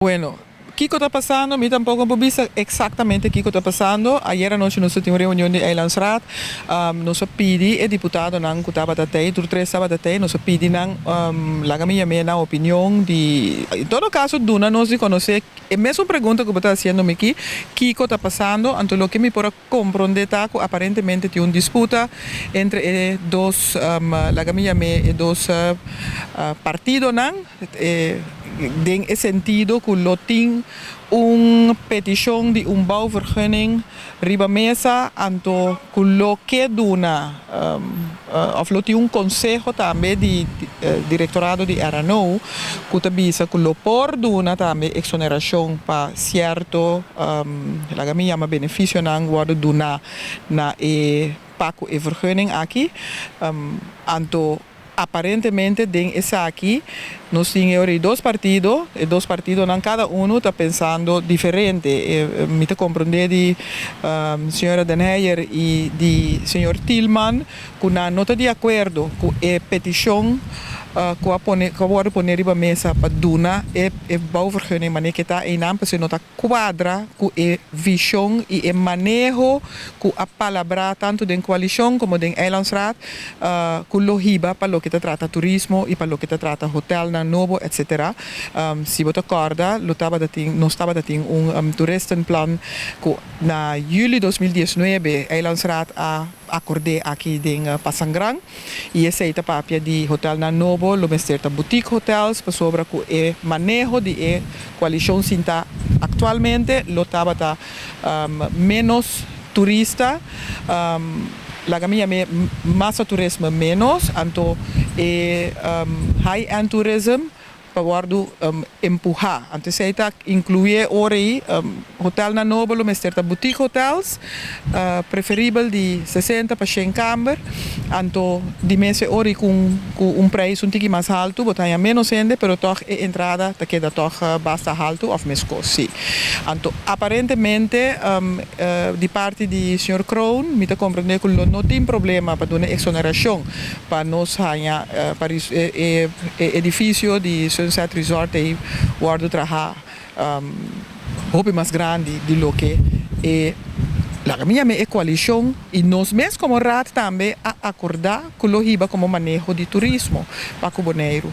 Bueno, kiko ta pasando? Mi tampoko por bisa eksaktamente kiko ta pasando. Ayera nochi nos tin un reunion di Eilandsraad. Nos a pidi e diputadonan ku tabata tei, tur tres tabata tei, nos a pidi nan, laga mi yam'é, nan opinion di, en todo kaso duna nos di konosé e mesun pregunta ku bo ta hasiendo mi aki, kiko ta pasando. Anto loke mi por a komprondé ta ku aparentemente tin un disputa entre e dos, laga mi yam'é, e dos partidonan, den e sentido ku lo tin un petishon di un bouwvergunning riba mesa, anto ku lo ke duna òf lo tin un konseho tambe di direktorado di RNO ku ta bisa ku lo por duna tambe eksonerashon pa sierto, laga mi yama, benefisionan wòrdu duna na e pa ku e vergunning aki. Anto aparentemente den esaki nos tin e dos partido, e dos partidonan kada unu ta pensando diferente. Mi ta komprondé di señora Den Heyer i di señor Thielman ku nan no ta di akuerdo ku e petishon ku a pone ku a wòrdu pone riba mesa pa duna e bouwvergunning manera ku ta einan, pasobra no ta kuadra ku e vishon i e maneho ku a palabrá tantu den koalishon komo den Eilandsraad ku lo hiba pa loke ta trata turismo i pa loke ta trata hotelnan nobo, etcetera. Si bo ta kòrda, lo tabata tin nos tabata tin un toeristenplan ku na yüli 2019 Eilandsraad a akord'é aki den Pasangran i esei ta papia di hotelnan nobo lo mester ta boutique hotels, pasobra ku e maneho di e koalishon sinta aktualmente lo tabata menos turista, laga mi yam'é massa turismo menos, anto e high-end tourism pa wòrdu empuhá. Anto esei ta inkluí ora ei hotelnan nobo lo mester ta boutique hotels, preferibel di 60 pa 100 kamber, anto di mes ora ku un preis un tiki mas altu, bo ta haña menos hende, pero toch e entrada ta keda toch basta altu òf meskos, sí. Anto aparentemente di parti di señor Kroon mi ta komprondé ku lo no tin problema pa duna eksonerashon pa nos haña pa e edifisio di Sunset Resort ei wòrdu traha hopi mas grandi di loke e, laga mi yam'é, e koalishon i nos mes komo raad tambe a akordá ku lo hiba komo maneho di turismo pa ku Boneiru.